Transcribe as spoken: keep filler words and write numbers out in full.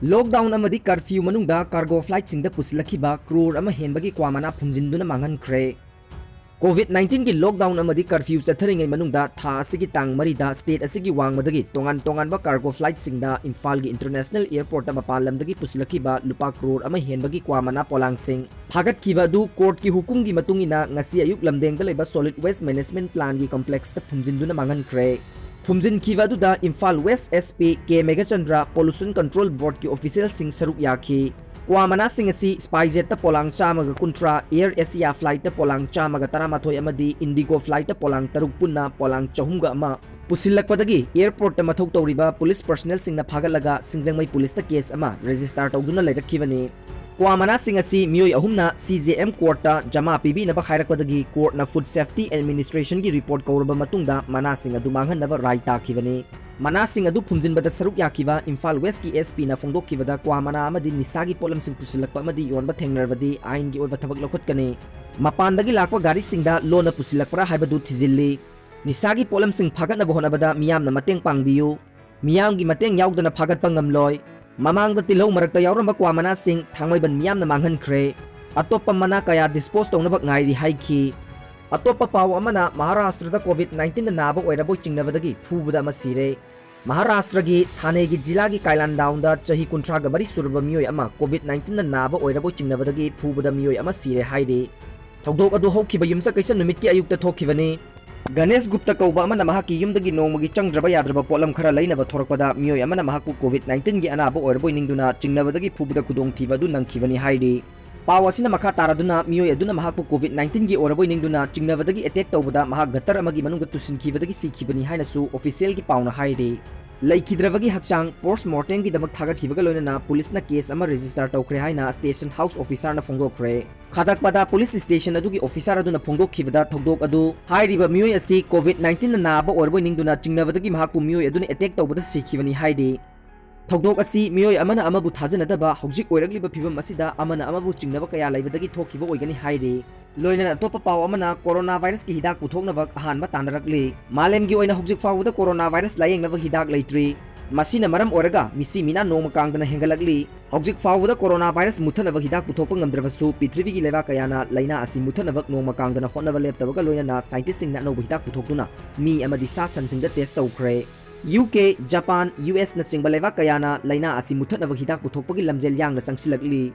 Lockdown ꯑꯃꯗꯤ curfew ꯃꯅꯨꯡꯗ cargo flightꯁꯤꯡꯗ ꯄꯨꯁꯤꯜꯂꯛꯈꯤꯕ crore ꯑꯃ ꯍꯦꯟꯕꯒꯤ ꯀ꯭ꯋꯥ ꯃꯅꯥ ꯐꯨꯝꯖꯤꯟꯗꯨꯅ ꯃꯥꯡꯍꯟꯈ꯭ꯔꯦ꯫ COVID nineteenꯒꯤ lockdown ꯑꯃꯗꯤ curfew ꯆꯠꯊꯔꯤꯉꯩ ꯃꯅꯨꯡꯗ ꯊꯥ ꯑꯁꯤꯒꯤ ꯇꯥꯡ ꯃꯔꯤꯗ state ꯑꯁꯤꯒꯤ ꯋꯥꯡꯃꯗꯒꯤ ꯇꯣꯉꯥꯟ ꯇꯣꯉꯥꯟꯕ cargo flightꯁꯤꯡꯗ ꯏꯝꯐꯥꯜꯒꯤ international airportꯇ ꯃꯄꯥꯟ ꯂꯝꯗꯒꯤ ꯄꯨꯁꯤꯜꯂꯛꯈꯤꯕ ꯂꯨꯄꯥ crore ꯑꯃ ꯍꯦꯟꯕꯒꯤ ꯀ꯭ꯋꯥ ꯃꯅꯥ ꯄꯣꯂꯥꯡꯁꯤꯡ ꯐꯥꯒꯠꯈꯤꯕ ꯑꯗꯨ courtꯀꯤ ꯍꯨꯀꯨꯝꯒꯤ ꯃꯇꯨꯡ ꯏꯟꯅ ꯉꯁꯤ ꯑꯌꯨꯛ ꯂꯝꯗꯦꯡꯗ ꯂꯩꯕ solid waste management plantꯒꯤ complexꯇ ꯐꯨꯝꯖꯤꯟꯗꯨꯅ ꯃꯥꯡꯍꯟꯈ꯭ꯔꯦ꯫ ꯐꯨꯝꯖꯤꯟꯈꯤꯕ ꯑꯗꯨꯗ ꯏꯝꯐꯥꯜ West SP ꯀꯦ ꯃꯦꯘꯆꯟꯗ꯭ꯔ, Pollution Control Boardꯀꯤ officialꯁꯤꯡ ꯁꯔꯨꯛ ꯌꯥꯈꯤ꯫ ꯀ꯭ꯋꯥ ꯃꯅꯥꯁꯤꯡ ꯑꯁꯤ SpiceJetꯇ ꯄꯣꯂꯥꯡ ꯆꯥꯝꯃꯒ ꯀꯨꯟꯊ꯭ꯔꯥ, Air Asia flightꯇ ꯄꯣꯂꯥꯡ ꯆꯥꯝꯃꯒ ꯇꯔꯥꯃꯥꯊꯣꯏ ꯑꯃꯗꯤ IndiGo flightꯇ ꯄꯣꯂꯥꯡ ꯇꯔꯨꯛ, ꯄꯨꯟꯅ ꯄꯣꯂꯥꯡ ꯆꯍꯨꯝꯒ ꯑꯃ ꯄꯨꯁꯤꯜꯂꯛꯄꯗꯒꯤ airportꯇ ꯃꯊꯧ ꯇꯧꯔꯤꯕ police personnelꯁꯤꯡꯅ ꯐꯥꯒꯠꯂꯒ ꯁꯤꯡꯖꯃꯩ policeꯇ case ꯑꯃ register ꯇꯧꯗꯨꯅ ꯂꯩꯔꯛꯈꯤꯕꯅꯤ꯫ ꯀ꯭ꯋꯥ ꯃꯅꯥꯁꯤꯡ ꯑꯁꯤ ꯃꯤꯑꯣꯏ ꯑꯍꯨꯝꯅ CJM courtꯇ ꯖꯃꯥ ꯄꯤꯕꯤꯅꯕ ꯍꯥꯏꯔꯛꯄꯗꯒꯤ courtꯅ Food Safety Administrationꯒꯤ report ꯀꯧꯔꯕ ꯃꯇꯨꯡꯗ ꯃꯅꯥꯁꯤꯡ ꯑꯗꯨ ꯃꯥꯡꯍꯟꯅꯕ ꯔꯥꯏ ꯇꯥꯈꯤꯕꯅꯤ꯫ ꯃꯅꯥꯁꯤꯡ ꯑꯗꯨ ꯐꯨꯝꯖꯤꯟꯕꯗ ꯁꯔꯨꯛ ꯌꯥꯈꯤꯕ ꯏꯝꯐꯥꯜ Westꯀꯤ SPꯅ ꯐꯣꯡꯗꯣꯛꯈꯤꯕꯗ ꯀ꯭ꯋꯥ ꯃꯅꯥ ꯑꯃꯗꯤ ꯅꯤꯁꯥꯒꯤ ꯄꯣꯠꯂꯝꯁꯤꯡ ꯄꯨꯁꯤꯜꯂꯛꯄ ꯑꯃꯗꯤ ꯌꯣꯟꯕ ꯊꯦꯡꯅꯔꯕꯗꯤ ꯑꯥꯏꯟꯒꯤ ꯑꯣꯏꯕ ꯊꯕꯛ ꯂꯧꯈꯠꯀꯅꯤ꯫ ꯃꯄꯥꯟꯗꯒꯤ ꯂꯥꯛꯄ ꯒꯥꯔꯤꯁꯤꯡꯗ ꯂꯣꯟꯅ ꯄꯨꯁꯤꯜꯂꯛꯄ꯭ꯔꯥ ꯍꯥꯏꯕꯗꯨ ꯊꯤꯖꯤꯜꯂꯤ꯫ ꯅꯤꯁꯥꯒꯤ ꯄꯣꯠꯂꯝꯁꯤꯡ ꯐꯥꯒꯠꯅꯕ ꯍꯣꯠꯅꯕꯗ ꯃꯤꯌꯥꯝꯅ ꯃꯇꯦꯡ ꯄꯥꯡꯕꯤꯌꯨ꯫ ꯃꯤꯌꯥꯝꯒꯤ ꯃꯇꯦꯡ ꯌꯥꯎꯗꯅ ꯐꯥꯒꯠꯄ ꯉꯝꯂꯣꯏ꯫ ꯃꯃꯥꯡꯗ ꯇꯤꯜꯍꯧ ꯃꯔꯛꯇ ꯌꯥꯎꯔꯝꯕ ꯀ꯭ꯋꯥ ꯃꯅꯥꯁꯤꯡ ꯊꯥꯡꯃꯩꯕꯟ ꯃꯤꯌꯥꯝꯅ ꯃꯥꯡꯍꯟꯈ꯭ꯔꯦ꯫ ꯑꯇꯣꯞꯄ ꯃꯅꯥ ꯀꯌꯥ dispose ꯇꯧꯅꯕ ꯉꯥꯏꯔꯤ ꯍꯥꯏꯈꯤ꯫ ꯑꯇꯣꯞꯄ ꯄꯥꯎ ꯑꯃꯅ, ꯃꯍꯥꯔꯥꯁꯇ꯭ꯔꯗ COVID nineteenꯗ ꯅꯥꯕ ꯑꯣꯏꯔꯕꯣꯏ ꯆꯤꯡꯅꯕꯗꯒꯤ ꯐꯨꯕꯗ ꯑꯃ ꯁꯤꯔꯦ꯫ ꯃꯍꯥꯔꯥꯁꯇ꯭ꯔꯒꯤ ꯊꯥꯅꯦꯒꯤ ꯖꯤꯂꯥꯒꯤ ꯀꯥꯏꯂꯥꯟꯗꯥꯎꯟꯗ ꯆꯍꯤ ꯀꯨꯟꯊ꯭ꯔꯥꯒ ꯃꯔꯤ ꯁꯨꯔꯕ ꯃꯤꯑꯣꯏ ꯑꯃ COVID nineteenꯅ ꯅꯥꯕ ꯑꯣꯏꯔꯕꯣꯏ ꯆꯤꯡꯅꯕꯗꯒꯤ ꯐꯨꯕꯗ ꯃꯤꯑꯣꯏ ꯑꯃ ꯁꯤꯔꯦ ꯍꯥꯏꯔꯤ꯫ ꯊꯧꯗꯣꯛ ꯑꯗꯨ ꯍꯧꯈꯤꯕ ꯌꯨꯝꯁꯀꯩꯁ ꯅꯨꯃꯤꯠꯀꯤ ꯑꯌꯨꯛꯇ ꯊꯣꯛꯈꯤꯕꯅꯤ꯫ ꯒꯅꯦꯁ ꯒꯨꯞꯇ ꯀꯧꯕ ꯑꯃꯅ ꯃꯍꯥꯛꯀꯤ ꯌꯨꯝꯗꯒꯤ ꯅꯣꯡꯃꯒꯤ ꯆꯪꯗ꯭ꯔꯕ ꯌꯥꯗ꯭ꯔꯕ ꯄꯣꯠꯂꯝ ꯈꯔ ꯂꯩꯅꯕ ꯊꯣꯔꯛꯄꯗ ꯃꯤꯑꯣꯏ ꯑꯃꯅ ꯃꯍꯥꯛꯄꯨ COVID nineteenꯒꯤ ꯑꯅꯥꯕ ꯑꯣꯏꯔꯕꯣꯏ ꯅꯤꯡꯗꯨꯅ ꯆꯤꯡꯅꯕꯗꯒꯤ ꯐꯨꯕꯗ ꯈꯨꯗꯣꯡꯊꯤꯕ ꯑꯗꯨ ꯅꯪꯈꯤꯕꯅꯤ ꯍꯥꯏꯔꯤ꯫ ꯄꯥꯎ ꯑꯁꯤꯅ ꯃꯈꯥ ꯇꯥꯔꯗꯨꯅ ꯃꯤꯑꯣꯏ ꯑꯗꯨꯅ ꯃꯍꯥꯛꯄꯨ COVID nineteenꯒꯤ ꯑꯣꯏꯔꯕꯣꯏ ꯅꯤꯡꯗꯨꯅ ꯆꯤꯡꯅꯕꯗꯒꯤ attack ꯇꯧꯕꯗ ꯃꯍꯥꯛ gutter ꯑꯃꯒꯤ ꯃꯅꯨꯡꯗ ꯇꯨꯁꯤꯟꯈꯤꯕꯗꯒꯤ ꯁꯤꯈꯤꯕꯅꯤ ꯍꯥꯏꯅꯁꯨ officialꯒꯤ ꯄꯥꯎꯅ ꯍꯥꯏꯔꯤ꯫ ꯂꯩꯈꯤꯗ꯭ꯔꯕꯒꯤ ꯍꯛꯆꯥꯡ post mortemꯒꯤꯗꯃꯛ ꯊꯥꯒꯠꯈꯤꯕꯒ ꯂꯣꯏꯅꯅ policeꯅ case ꯑꯃ register ꯇꯧꯈ꯭ꯔꯦ ꯍꯥꯏꯅ station house officerꯅ ꯐꯣꯡꯗꯣꯛꯈ꯭ꯔꯦ꯫ ꯈꯥꯗꯛꯄꯗ police station ꯑꯗꯨꯒꯤ officer ꯑꯗꯨꯅ ꯐꯣꯡꯗꯣꯛꯈꯤꯕꯗ ꯊꯧꯗꯣꯛ ꯑꯗꯨ ꯍꯥꯏꯔꯤꯕ ꯃꯤꯑꯣꯏ ꯑꯁꯤ COVID nineteenꯅ ꯅꯥꯕ ꯑꯣꯏꯔꯕꯣꯏ ꯅꯤꯡꯗꯨꯅ ꯆꯤꯡꯅꯕꯗꯒꯤ ꯃꯍꯥꯛꯄꯨ ꯃꯤꯑꯣꯏ ꯑꯗꯨꯅ attack ꯇꯧꯕꯗ ꯁꯤꯈꯤꯕꯅꯤ ꯍꯥꯏꯔꯤ꯫ ꯊꯧꯗꯣꯛ ꯑꯁꯤ ꯃꯤꯑꯣꯏ ꯑꯃꯅ ꯑꯃꯕꯨ ꯊꯥꯖꯅꯗꯕ ꯍꯧꯖꯤꯛ ꯑꯣꯏꯔꯛꯂꯤꯕ ꯐꯤꯕꯝ ꯑꯁꯤꯗ ꯑꯃꯅ ꯑꯃꯕꯨ ꯆꯤꯡꯅꯕ ꯀꯌꯥ ꯂꯩꯕꯗꯒꯤ ꯊꯣꯛꯈꯤꯕ ꯑꯣꯏꯒꯅꯤ ꯍꯥꯏꯔꯤ꯫ ꯂꯣꯏꯅꯅ ꯑꯇꯣꯞꯄ ꯄꯥꯎ ꯑꯃꯅ, corona virusꯀꯤ ꯍꯤꯗꯥꯛ ꯄꯨꯊꯣꯛꯅꯕ ꯑꯍꯥꯟꯕ ꯇꯥꯟꯅꯔꯛꯂꯤ꯫ ꯃꯥꯂꯦꯝꯒꯤ ꯑꯣꯏꯅ ꯍꯧꯖꯤꯛ ꯐꯥꯎꯕꯗ corona virus ꯂꯥꯌꯦꯡꯅꯕ ꯍꯤꯗꯥꯛ ꯂꯩꯇ꯭ꯔꯤ꯫ ꯃꯁꯤꯅ ꯃꯔꯝ ꯑꯣꯏꯔꯒ ꯃꯤꯁꯤ ꯃꯤꯅꯥ ꯅꯣꯡꯃ ꯀꯥꯡꯗꯅ ꯍꯦꯟꯒꯠꯂꯛꯂꯤ꯫ ꯍꯧꯖꯤꯛ ꯐꯥꯎꯕꯗ ꯀꯣꯔꯣꯅꯥ ꯚꯥꯏꯔꯁ ꯃꯨꯠꯊꯠꯅꯕ ꯍꯤꯗꯥꯛ ꯄꯨꯊꯣꯛꯄ ꯉꯝꯗ꯭ꯔꯕꯁꯨ, ꯄ꯭ꯔꯤꯊꯤꯕꯤꯒꯤ ꯂꯩꯕꯥꯛ ꯀꯌꯥꯅ ꯂꯥꯏꯅꯥ ꯑꯁꯤ ꯃꯨꯠꯊꯠꯅꯕ ꯅꯣꯡꯃ ꯀꯥꯡꯗꯅ ꯍꯣꯠꯅꯕ ꯂꯦꯞꯇꯕꯒ ꯂꯣꯏꯅꯅ ꯁꯥꯏꯟꯇꯤꯁꯁꯤꯡꯅ ꯑꯅꯧꯕ ꯍꯤꯗꯥꯛ ꯄꯨꯊꯣꯛꯇꯨꯅ ꯃꯤ ꯑꯃꯗꯤ ꯁꯥ ꯁꯟꯁꯤꯡꯗ ꯇꯦꯁ ꯇꯧꯈ꯭ꯔꯦ꯫ ꯌꯨ ꯀꯦ, ꯖꯄꯥꯟ, ꯌꯨ ꯑꯦꯁꯅꯆꯤꯡꯕ ꯂꯩꯕꯥꯛ ꯀꯌꯥꯅ ꯂꯥꯏꯅꯥ ꯑꯁꯤ ꯃꯨꯠꯊꯠꯅꯕ ꯍꯤꯗꯥꯛ ꯄꯨꯊꯣꯛꯄꯒꯤ ꯂꯝꯖꯦꯜ ꯌꯥꯡꯅ ꯆꯪꯁꯤꯜꯂꯛꯂꯤ꯫